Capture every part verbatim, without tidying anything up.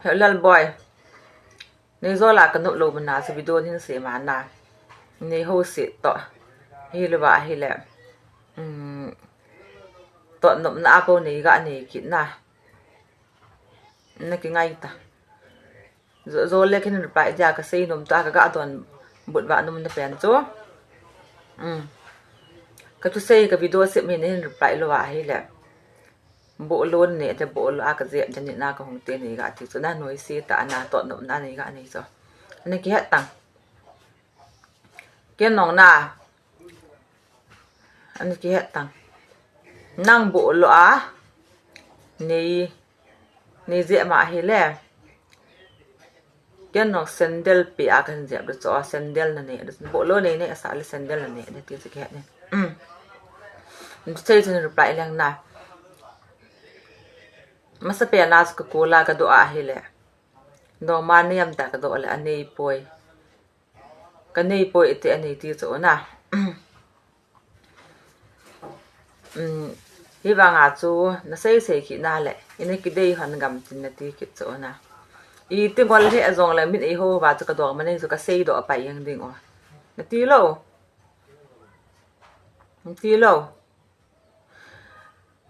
Lal boy. Nei jola ka nop lou mana chu video hin se mana. Nei ho se to. Hi lou va hi le. Um, to nop na a po nei ga nei kit na. Na ki ngai ta. Zo, zo le kin reply dia ka sei nom ta ka ga don but va nom na pen chu. Um. Ka tu sei ka video se mi nei reply lou va hi le. Bolo ne te bolo a ka jep jani na ka hung te nei ga ti chu na noi si ta na to nom na nei ga nei chu. Ani ki het tang. Ken nong na. Ani ki het tang. Nang bolo a. Nei. Nei jep ma hi le. Ken nong sandal pe a kan jep do chu sandal na nei. Bolo nei nei sa le sandal na nei. Ani ti chu ki het ne. Um. Ni sei chu reply leng na. Masa pe na chu ka kola ka do a hi le. Nong ma nei am ta ka do le a nei poi. Ka nei poi ite a nei ti chu na. Um, hi vanga chu na sei sei ki na le. Ina ki dei hon gam tin na ti ki chu na. I ti ngol he a jong le min ei ho va chu ka dong ma nei chu ka sei do a pai yang ding o. Na ti lou. Na ti lou.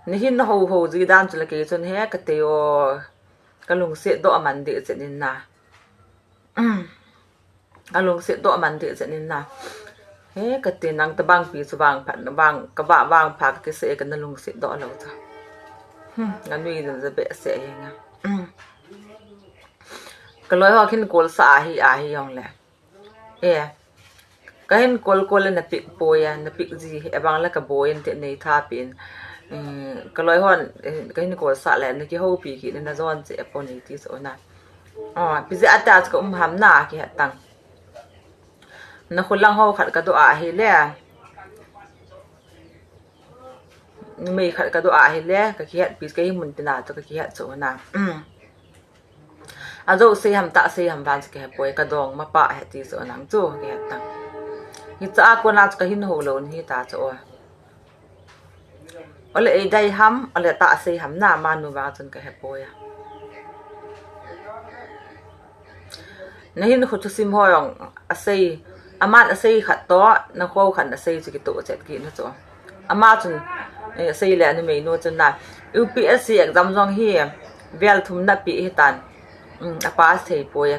Ni hin na ho ho ji dan chu le kei chun he ka te o ka lungset do a man de chen in na. Ka lungset do a man de chen in na. He ka te nang ta bang pi chu vang phat na vang ka ba vang pha ka kise ka na lungset do lo cha. Hmm, nga nui na za be se he nga. Ka loi ho khin kol sa a hi a hi yong le. E, ka hin kol kol le na pik poi a, na pik ji, e bang le ka boi an te nei tha pin. Um, ka loi hon, eh, ka hin kol sa le, na ki ho pi ki, na jon che po nei ti so na. Ah, pi je ata ka um ham na ki het tang. Na khulang ho khat ka do a hi le. Numei khat ka do a hi le, ka ki het pi ka hi mun pi na to ka ki het so na. Um. A jo sei ham ta sei ham van chu ka he poi ka dong ma pa he ti chu nang chu ka he tang. Hi cha a kona chu ka hin ho lo ni ta chu o. Ole ei dai ham, ole ta sei ham na ma nu vang chun ka he poi a. Na hin khu thusim ho jong a sei, aman a sei khat to, na kho khat a sei chu ki to chet ki na chu. Ama chun, eh, sei le ani mei nu chun na, U P S C exam jong hi, vel thum na pi hi tan, um, a pass thei poi.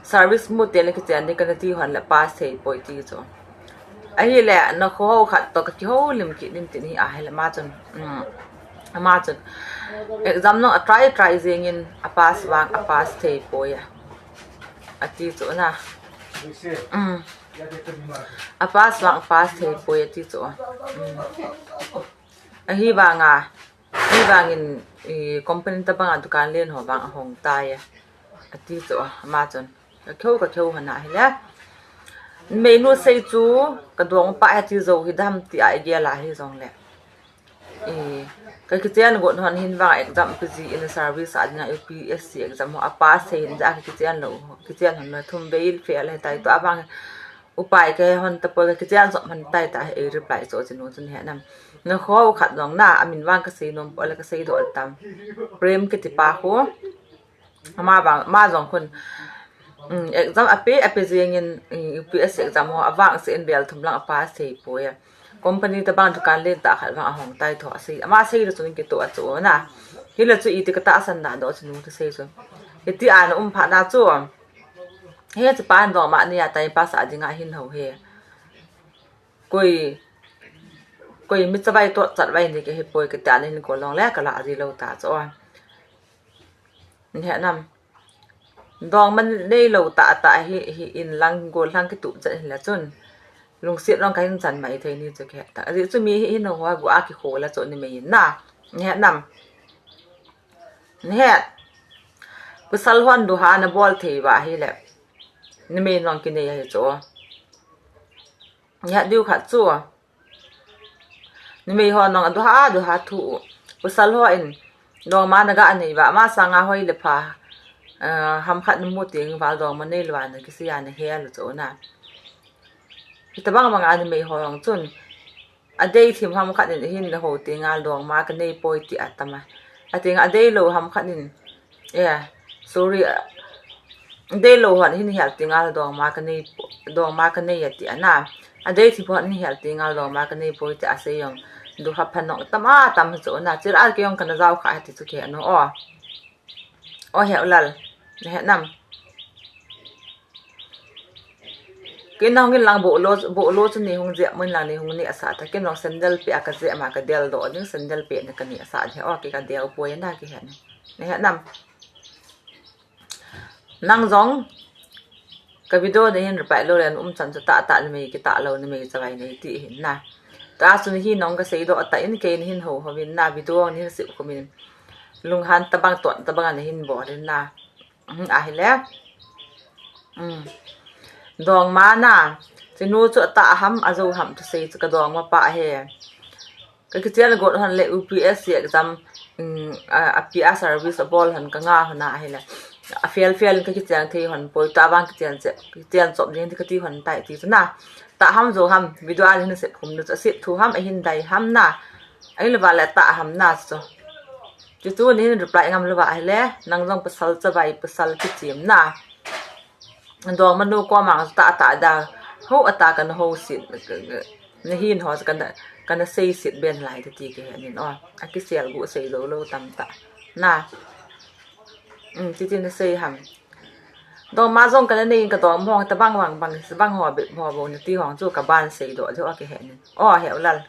Service mu te le kichen ni ka na ti hon le pass thei poi ti chu. Ahi le, na kho ho khat to ka ki ho lim ki nim tin hi a hi le ma chun, um, ama chun, exam jong a try try jing in a pass vang a pass thei poi a. A ti chu na. Um. A pass vang, a pass thei poi a ti chu. Um. Ahi vang a, ahi vang in, i, company ta bang a dukan len ho vang a hong tai a. A ti chu a, ama chun. Ka kho, ka kho hana hi le. Mei nu sei chu, ka dong pa he ti jo hi dam ti a i gel a hi jong le. I, ka kichen got hon hin vang exam pi ji in service a dinga U P S C exam ho a pass thei in ja ka kichen lo, kichen hon na thum vei fail he tai to a vang upai ka he hon ta poi ka kichen jop hon tai ta he reply cho chinu chun he nam. Na kho khat jong na, amin vang ka sei nom poi le ka sei do tam. Prem kiti pa khu. Ama vang, ama jong khun, um, exam a pe, a pe jing in, um, U P S C exam ho, a vang se in vel thum lang a pass thei poi a. Company ta bang dukan len ta khat vang a hong tai tho a sei. Ama sei le chun ki to a chu na. Hi le chu i ti ka ta san na do chu nu ta sei chu. Hi ti an um pha na chu. He chu pan dong ma ni a tai pa sa ding a hin ho he. Koi, koi mi cha vai to chat vai ni ke he poi ke ta ni ko long le ka la ri lo ta chu. Ni he nam. Dong man nei lo ta ta hi, hi in lang gol lang ki tup chan hin la chun. Lungset long ka hin chan mai thei ni chu ke ta. Ri chu mi hi hin ho gu a ki kho la chu ni mei na. Ni he nam. Ni he. Pasal hon du ha na bol thei va hi le. Ni mei nong ki nei hi chu. Ni he diu khat chu. Ni mei ho nong a du ha, du ha thu. Pasal ho in. Dong ma na ga nei va, ma sanga hoi le pha. Ah, ham khat na mu ting val dong ma nei lwa na kisi a na he lu chu na. Hi ta bang bang a ni mei ho long chun. A dei thim ham khat in hin na ho ting a dong ma ka nei poi ti a tama. A ting a dei lo ham khat in. Ya. Sorry, a, deilou hon hin hel tingal dongma kanei, dongma kanei ati ana. Adei thi hon hin hel tingal dongma kanei poi ti asei jong. Du ha phanong tama tam chu na. Chira kei jong kana jao kha ati chu kei anu o. O he ulal. He nam. Kei nong in lang bolo, bolo chu ni hung je, mun lang ni hung ni asa ta. Kei nong sandal pe a ka je ma ka del do ding sandal pe na kani asa de. O kei ka del poi na kei he ni. He nam. Nang jong ka video nei hin reply lou le um chan chu tah tah ni mei, kitah lou ni mei, chavai nei ti hin na. Ta chu ni hi nong ka sei do ta in kei ni hin ho ho min na video ni hin sip ko min. Lunghan tabang ton tabang ni hin bol in na. Hmm, ahile. Hmm. Dongma na. Chinu chu atah ham, ajou ham chu sei chu ka dongma pa he. Ka kichen got hon le U P S C exam, um, a, a P R service abol hon ka nga hon ahile. A fail fail ka kichen thei hon poi ta bang kichen che, kichen chop ding ti ka ti hon tai ti chu na. Tah ham jou ham, video a hin sep khum nu chu sep thu ham, ahin dai ham na. Ahile ba le tah ham na chu. Chu chu ni hin reply ngam lou ba ahile, nang jong pasal chavai, pasal kichim na. Dongma nu ko mang ta ta da. Ho ata kana ho sit. Na hin ho kana, kana sei sit ben lai ti kei he nin o. A kisel gu sei lou lou tam ta. Na. Um, ti ti na sei ham. Dongma jong kana nei ka dong hong ta bang bang bang bang ho be ho bo na ti hong chu ka ban sei do jo a kei he nin. O he ulal.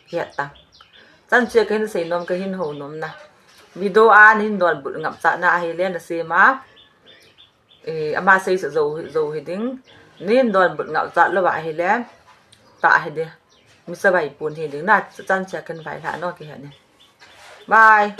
He ta. Chan che ka hin sei nom ka hin ho nom na. Video a na hin don but ngap cha na ahile na sei ma. Eh, ama sei sa zo, zo hi ding. Nin don but ngau chat lou ba ahile. Ta hi de. Mi sa bai pun hi ding na chan cha kan bai la no kei he ni. Bye.